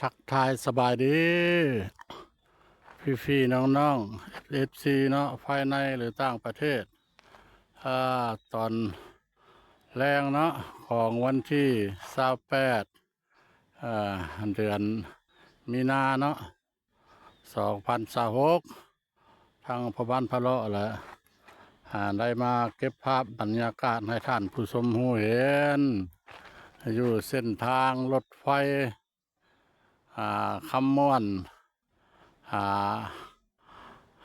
ທັກທາຍສະບາຍດີພີ່ໆນ້ອງໆ ເອັຟຊີເນາະ ພາຍໃນ ຫຼື ຕ່າງປະເທດ. ອາ ຕອນແລງເນາະ ຂອງວັນທີຊາວແປດ ອາ ເດືອນມີນາເນາະ ສອງພັນຊາວຫົກ ທາງພໍ່ບ້ານພະເລາະ ແລະ ອາ ໄດ້ມາເກັບພາບບັນຍາກາດໃຫ້ທ່ານຜູ້ຊົມຮູ້ເຫັນ ຢູ່ເສັ້ນທາງລົດໄຟ ອາ ຄຳມ່ວນ ອາ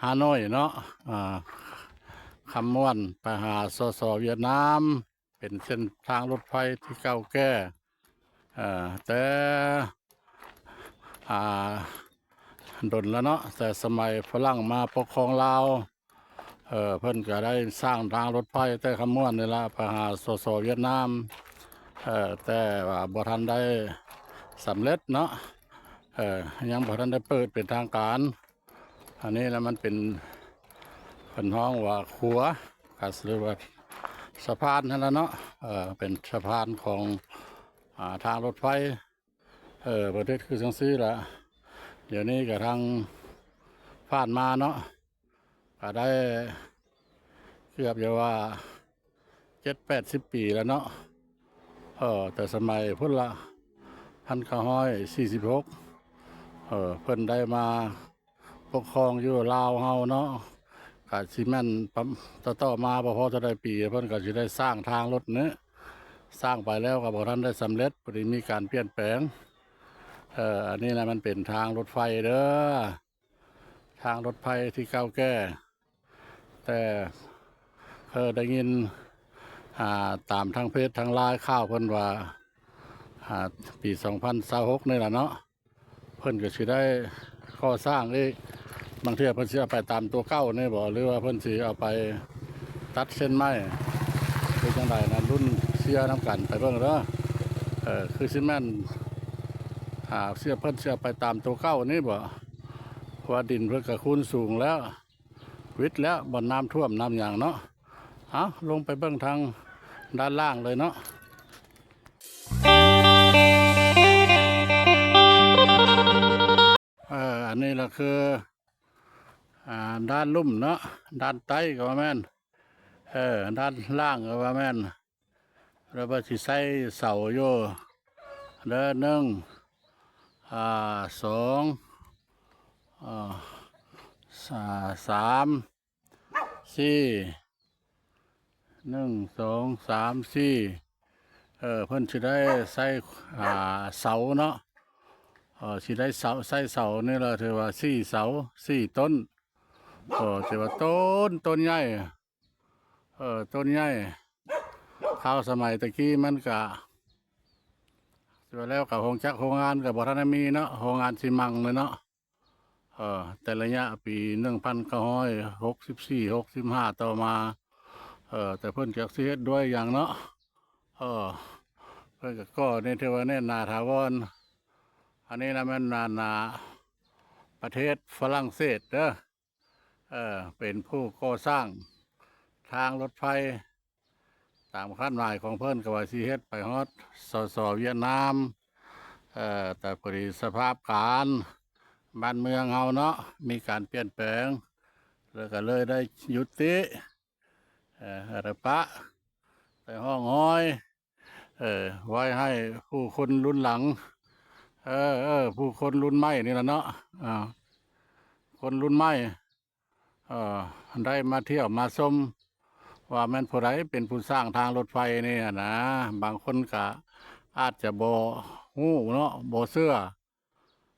ຮາໂນ້ຍເນາະ ອາ ຄຳມ່ວນໄປຫາ ສສ ຫວຽດນາມ. ເປັນເສັ້ນທາງລົດໄຟທີ່ເກົ່າແກ່ ເອີ ແຕ່ ອາ ດົນແລ້ວເນາະ ແຕ່ສະໄໝຝຣັ່ງມາປົກຄອງລາວ ເອີ ເພິ່ນກະໄດ້ສ້າງທາງລົດໄຟແຕ່ຄຳມ່ວນນີ້ລະ ໄປຫາ ສສ ຫວຽດນາມ ເອີ ແຕ່ວ່າບໍ່ທັນໄດ້ສຳເລັດເນາະ ເອີ ຍັງບໍ່ທັນໄດ້ເປີດເປັນທາງການ. ອັນນີ້ລະມັນເປັນ ເພິ່ນຮ້ອງວ່າຂົວ ກະຄືວ່າສະພານຫັ້ນລະເນາະ ເອີ ເປັນສະພານຂອງ ອາ ທາງລົດໄຟ ເອີ ປະເທດຄືຈັ່ງຊີ້ລະ. ດຽວນີ້ກະທາງຜ່ານມາເນາະ ກະໄດ້ເກືອບຈະວ່າ ເຈັດແປດສິບປີແລ້ວເນາະ ເອີ ແຕ່ສະໄໝພຸ້ນລະ ພັນເກົ້າຮ້ອຍສີ່ສິບຫົກ ເອີ ເພິ່ນໄດ້ມາປົກຄອງຢູ່ລາວເຮົາເນາະ ກະຊິແມ່ນປະ ຕໍ່ໆມາບໍ່ພໍເທົ່າໃດປີ ເພິ່ນກະຊິໄດ້ສ້າງທາງລົດນີ້ ສ້າງໄປແລ້ວກະບໍ່ທັນໄດ້ສຳເລັດ ພໍດີມີການປ່ຽນແປງ. ເອີ ອັນນີ້ລະມັນເປັນທາງລົດໄຟເດີ ທາງລົດໄຟທີ່ເກົ່າແກ່ ແຕ່ ເອີ ໄດ້ຍິນ ອາ ຕາມທາງເຟສທາງລາຍຂ່າວເພິ່ນວ່າ ອາ ປີສອງພັນຊາວຫົກນີ້ລະເນາະ ເພິ່ນກະຊິໄດ້ກໍ່ສ້າງອີກ ບາງເທື່ອເພິ່ນຊິເອົາໄປຕາມຕົວເກົ່ານີ້ບໍ ຫຼືວ່າເພິ່ນຊິເອົາໄປຕັດເສັ້ນໃໝ່ ເປັນຈັ່ງໃດນະ ລຸ້ນເຊຍນຳກັນໄປເບິ່ງເດີ. ເອີ ຄືຊິແມ່ນ ອາ ເຊຍເພິ່ນຊິເອົາໄປຕາມຕົວເກົ່ານີ້ບໍ ເພາະວ່າດິນເພິ່ນກະຄູນສູງແລ້ວ ວິດແລ້ວ ບ່ອນນ້ຳຖ້ວມນ້ຳຫຍັງເນາະ. ເອົາ ລົງໄປເບິ່ງທາງດ້ານລ່າງເລີຍເນາະ. ເອີ ອັນນີ້ລະຄື ອາ ດ້ານລຸ່ມເນາະ ດ້ານໃຕ້ກະວ່າແມ່ນ ເອີ ດ້ານລ່າງກະວ່າແມ່ນ ແລ້ວວ່າຊິໃສ່ເສົາຢູ່ເດີ ໜຶ່ງ ອາ ສອງ ອາ ສາ ສາມ ສີ່ ໜຶ່ງ ສອງ ສາມ ສີ່ ເອີ ເພິ່ນຊິໄດ້ໃສ່ ອາ ເສົາເນາະ ເອີ ຊິໄດ້ເສົາ ໃສ່ເສົານີ້ລະ ຖືວ່າສີ່ເສົາ ສີ່ຕົ້ນ ເອີ ຖືວ່າຕົ້ນ ຕົ້ນໃຫຍ່ ເອີ ຕົ້ນໃຫຍ່ ຄາວສະໄໝແຕ່ກີ້ມັນກະ ແລ້ວກະໂຮງຈັກໂຮງງານກະບໍ່ທັນໄດ້ມີເນາະ ໂຮງງານຊີມັງເລີຍເນາະ ເອີ ແຕ່ໄລຍະປີໜຶ່ງພັນເກົ້າຮ້ອຍຫົກສິບສີ່ ຫົກສິບຫ້າຕໍ່ມາ ເອີ ແຕ່ເພິ່ນຈັກຊິເຮັດດ້ວຍຫຍັງເນາະ ເອີ ເພິ່ນກະກໍ່ນີ້ຖືວ່າແໜ້ນໜາຖາວອນ. ອັນນີ້ລະແມ່ນ ອາ ປະເທດຝຣັ່ງເສດເດີ ເອີ ເປັນຜູ້ກໍ່ສ້າງທາງລົດໄຟ ຕາມຄາດໝາຍຂອງເພິ່ນກະວ່າຊິເຮັດໄປຮອດ ສສ ຫວຽດນາມ ເອີ ແຕ່ພໍດີສະພາບການບ້ານເມືອງເຮົາເນາະ ມີການປ່ຽນແປງ ແລ້ວກະເລີຍໄດ້ຍຸຕິ ເອີ ແລ້ວປະ ໄດ້ຮ້ອງຮອຍ ເອີ ໄວ້ໃຫ້ຜູ້ຄົນລຸ້ນຫຼັງ ເອີ ເອີ ຜູ້ຄົນລຸ້ນໃໝ່ນີ້ລະເນາະ ອາ ຄົນລຸ້ນໃໝ່ ເອີ ໄດ້ມາທ່ຽວມາຊົມ ວ່າແມ່ນຜູ້ໃດເປັນຜູ້ສ້າງທາງລົດໄຟນີ້ຫັ້ນນາ. ບາງຄົນກະອາດຈະບໍ່ຮູ້ເນາະ ບໍ່ເຊື່ອ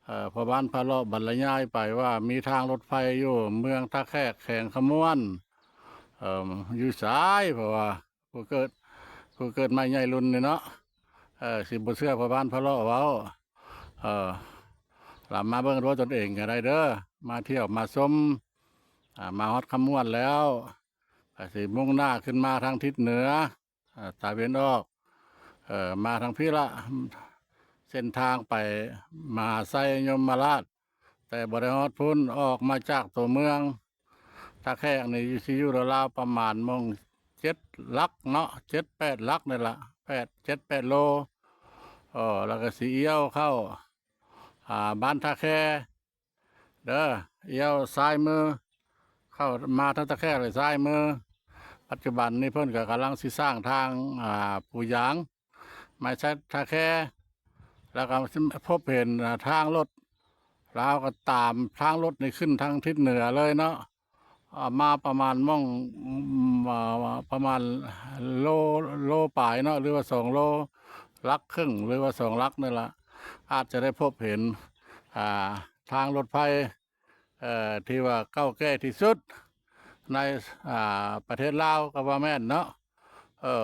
ເອີ ພໍ່ບ້ານພະເລາະບັນລະຍາຍໄປວ່າມີທາງລົດໄຟຢູ່ເມືອງທ່າແຂກ ແຂວງຄຳມ່ວນ ເອີ ຢູ່ໃສ ເພາະວ່າຜູ້ເກີດ ຜູ້ເກີດໃໝ່ໃຫຍ່ລຸ້ນນີ້ເນາະ ເອີ ຊິບໍ່ເຊື່ອພໍ່ບ້ານພະເລາະເວົ້າ ເອີ ລະມາເບິ່ງດ້ວຍຕົນເອງກະໄດ້ເດີ ມາທ່ຽວມາຊົມ ອາ ມາຮອດຄຳມ່ວນແລ້ວ ກະຊິມຸ່ງໜ້າຂຶ້ນມາທາງທິດເໜືອ ອາ ຕາເວັນອອກ ເອີ ມາທາງພີ້ລະ ເສັ້ນທາງໄປມະຫາໄຊຍົມມະລາດ ແຕ່ບໍ່ໄດ້ຮອດພຸ້ນ ອອກມາຈາກຕົວເມືອງທ່າແຂກນີ້ ຊິຢູ່ລາວໆປະມານໝ່ອງເຈັດຫຼັກເນາະ ເຈັດແປດຫຼັກນີ້ລະ ແປດ ເຈັດແປດໂລ ເອີ ແລ້ວກະຊິລ້ຽວເຂົ້າ ອ່າ ບ້ານທ່າແຄເດີ ລ້ຽວຊ້າຍມື ເຂົ້າມາທາງທ່າແຄແລ້ວຊ້າຍມື. ປັດຈຸບັນນີ້ເພິ່ນກໍກຳລັງຊິສ້າງທາງ ອ່າ ປູຢາງ ໄມຊາທ່າແຄ ແລ້ວກໍພົບເຫັນ ອ່າ ທາງລົດ ແລ້ວເຮົາກໍຕາມທາງລົດນີ້ຂຶ້ນທາງທິດເໜືອເລີຍເນາະ ອ່າ ມາປະມານມ່ອງ ອືມ ອ່າ ປະມານໂລ ໂລປາຍເນາະ ຫຼືວ່າສອງໂລຫຼັກເຄິ່ງ ຫຼືວ່າສອງຫຼັກນີ້ລະ ອາດຈະໄດ້ພົບເຫັນ ອ່າ ທາງລົດໄຟ ເອີ ທີ່ວ່າເກົ່າແກ່ທີ່ສຸດໃນ ອ່າ ປະເທດລາວກໍວ່າແມ່ນເນາະ. ເອີ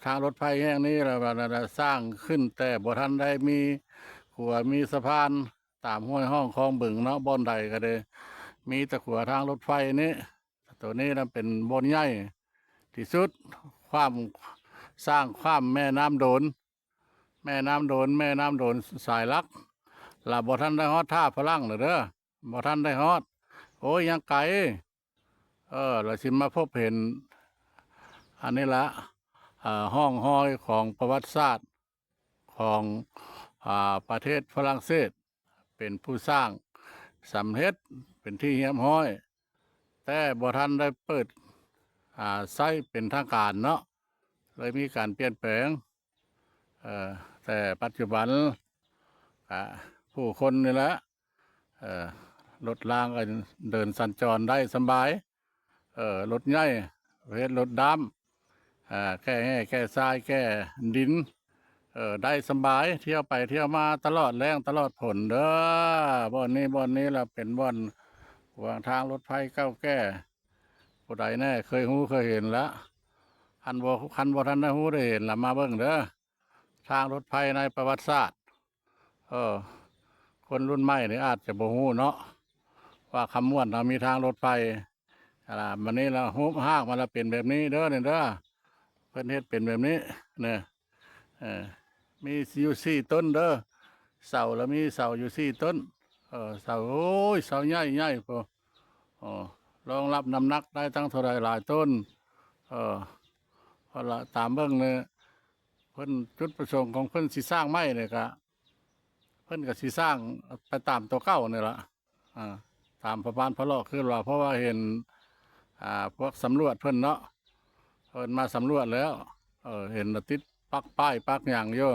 ທາງລົດໄຟແຫ່ງນີ້ລະວ່າ ລະ ລະສ້າງຂຶ້ນແຕ່ບໍ່ທັນໄດ້ມີຂົວມີສະພານຕາມຫ້ວຍຮ່ອງຄອງບຶງເນາະ, ບ່ອນໃດກໍໄດ້ມີແຕ່ຂົວທາງລົດໄຟນີ້. ໂຕນີ້ນະເປັນບ່ອນໃຫຍ່ທີ່ສຸດ ຂ້າມ ສ້າງຂ້າມແມ່ນ້ຳໂດນ ແມ່ນ້ຳໂດນ ແມ່ນ້ຳໂດນສາຍຫຼັກ ລະບໍ່ທັນໄດ້ຮອດທ່າຝຣັ່ງເດີ ບໍ່ທັນໄດ້ຮອດ ໂອ້ຍ ຍັງໄກ. ເອີ ລະຊິມາພົບເຫັນ ອັນນີ້ລະ ເອີ ຮ່ອງຮອຍຂອງປະຫວັດສາດຂອງ ອ່າ ປະເທດຝຣັ່ງເສດ ເປັນຜູ້ສ້າງສຳເລັດເປັນທີ່ຮຽບຮ້ອຍ ແຕ່ບໍ່ທັນໄດ້ເປີດ ອ່າ ໃຊ້ເປັນທາງການເນາະ ເລີຍມີການປ່ຽນແປງ. ເອີ ແຕ່ປັດຈຸບັນກະຜູ້ຄົນນີ້ແຫຼະ ເອີ ລົດລາງກໍເດີນສັນຈອນໄດ້ສຳບາຍ ເອີ ລົດໃຫຍ່ ປະເພດລົດດຳ ອ່າ ແກ່ແຮ່ແກ່ຊາຍແກ່ດິນ ເອີ ໄດ້ສຳບາຍ ທ່ຽວໄປທ່ຽວມາຕະຫຼອດແລ້ງຕະຫຼອດຝົນເດີ. ບ່ອນນີ້ ບ່ອນນີ້ລະເປັນບ່ອນຂວາງທາງລົດໄຟເກົ່າແກ່ ຜູ້ໃດແນ່ເຄີຍຮູ້ເຄີຍເຫັນລະ ຄັນບໍ່ ຄັນບໍ່ທັນໄດ້ຮູ້ໄດ້ເຫັນລະ ມາເບິ່ງເດີ ທາງລົດໄຟໃນປະຫວັດສາດ. ເອີ ຄົນລຸ້ນໃໝ່ນີ້ອາດຈະບໍ່ຮູ້ເນາະ ວ່າຄຳມ່ວນເຮົາມີທາງລົດໄຟ ອັນລະ ບັດນີ້ລະຮູບຮ່າງມັນລະເປັນແບບນີ້ເດີ ນີ້ເດີ ເພິ່ນເຮັດເປັນແບບນີ້ ນີ້ ເອີ ມີຢູ່ສີ່ຕົ້ນເດີ ເສົາລະມີເສົາຢູ່ສີ່ຕົ້ນ ເອີ ເສົາ ໂອ້ຍ ເສົາໃຫຍ່ໆ ພຸ້ນ ເອີ ຮອງຮັບນ້ຳໜັກໄດ້ຕັ້ງເທົ່າໃດຫຼາຍໂຕນ ເອີ ເພາະລະຕາມເບິ່ງນີ້ ເພິ່ນ ຈຸດປະສົງຂອງເພິ່ນຊິສ້າງໄມ້ນີ້ກະ ເພິ່ນກະຊິສ້າງໄປຕາມໂຕເກົ່ານີ້ລະ ອ່າ ຕາມພະບານພະເລາະຄືວ່າ ເພາະວ່າເຫັນ ອ່າ ພວກສຳຫຼວດເພິ່ນເນາະ ເພິ່ນມາສຳຫຼວດແລ້ວ ເອີ ເຫັນລະຕິດປັກປ້າຍປັກຫຍັງຢູ່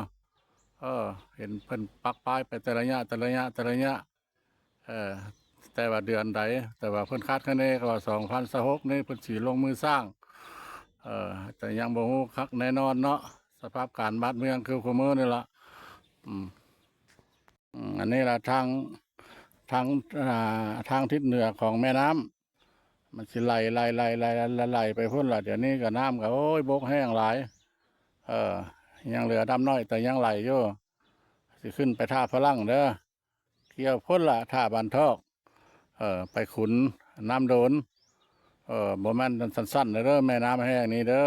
ເອີ ເຫັນເພິ່ນປັກປ້າຍໄປແຕ່ລະຍະ ແຕ່ລະຍະ ແຕ່ລະຍະ ເອີ ແຕ່ວ່າເດືອນໃດ ແຕ່ວ່າເພິ່ນຄາດຄະເນກໍວ່າສອງພັນຊາວຫົກນີ້ເພິ່ນຊິລົງມືສ້າງ ເອີ ແຕ່ຍັງບໍ່ຮູ້ຄັກແນ່ນອນເນາະ ສະພາບການບ້ານເມືອງຄືຄູ່ມື້ນີ້ລະ ອືມ ອືມ ອັນນີ້ລະທາງ ທາງ ອ່າ ທາງທິດເໜືອຂອງແມ່ນ້ຳ ມັນຊິໄຫຼ ໄຫຼ ໄຫຼ ໄຫຼ ໄຫຼ ໄຫຼໄປພຸ້ນລະ ດຽວນີ້ກໍນ້ຳກໍ ໂອ້ຍ ບົກແຫ້ງຫຼາຍ ເອີ ຍັງເຫຼືອດຳນ້ອຍແຕ່ຍັງໄຫຼຢູ່ ຊິຂຶ້ນໄປທ່າຝຣັ່ງເດີ ກ່ຽວພຸ້ນລະ ທ່າບ້ານທອກ ເອີ ໄປຂຸນນ້ຳໂດນ ເອີ ບໍ່ແມ່ນສັ້ນໆເດີ ແມ່ນ້ຳແຫ້ງນີ້ເດີ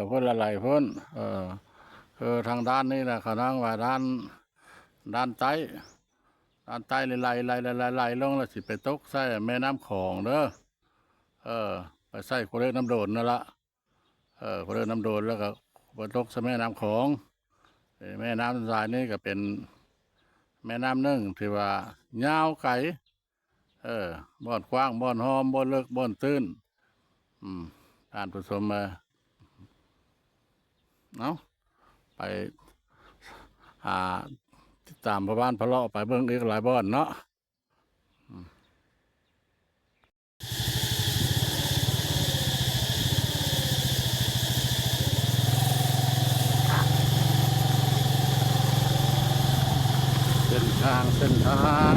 ພຸ້ນລະໄຫຼພຸ້ນ ເອີ ຄືທາງດ້ານນີ້ລະ ເຂົານາງວ່າດ້ານ ດ້ານໃຕ້ ດ້ານໃຕ້ໄຫຼ ໄຫຼ ໄຫຼ ໄຫຼ ໄຫຼລົງ ແລ້ວຊິໄປຕົກໃສ່ແມ່ນ້ຳຂອງເດີ ເອີ ໄປໃສ່ຂົວເລິກນ້ຳໂດນນັ້ນລະ ເອີ ເພິ່ນເອີ້ນນ້ຳໂດນ ແລ້ວກໍໄປຕົກໃສ່ແມ່ນ້ຳຂອງ ເອີ ແມ່ນ້ຳສາຍນີ້ກໍເປັນແມ່ນ້ຳໜຶ່ງທີ່ວ່າຍາວໄກ ເອີ ບ່ອນກວ້າງ ບ່ອນຫ້ອມ ບ່ອນເລິກ ບ່ອນຕື້ນ ອືມ ທ່ານຜູ້ຊົມເອີຍ ເອົາ ໄປ ອ່າ ຕິດຕາມພໍ່ບ້ານພະເລາະໄປເບິ່ງອີກຫຼາຍບ່ອນເນາະ. ເສັ້ນທາງ ເສັ້ນທາງ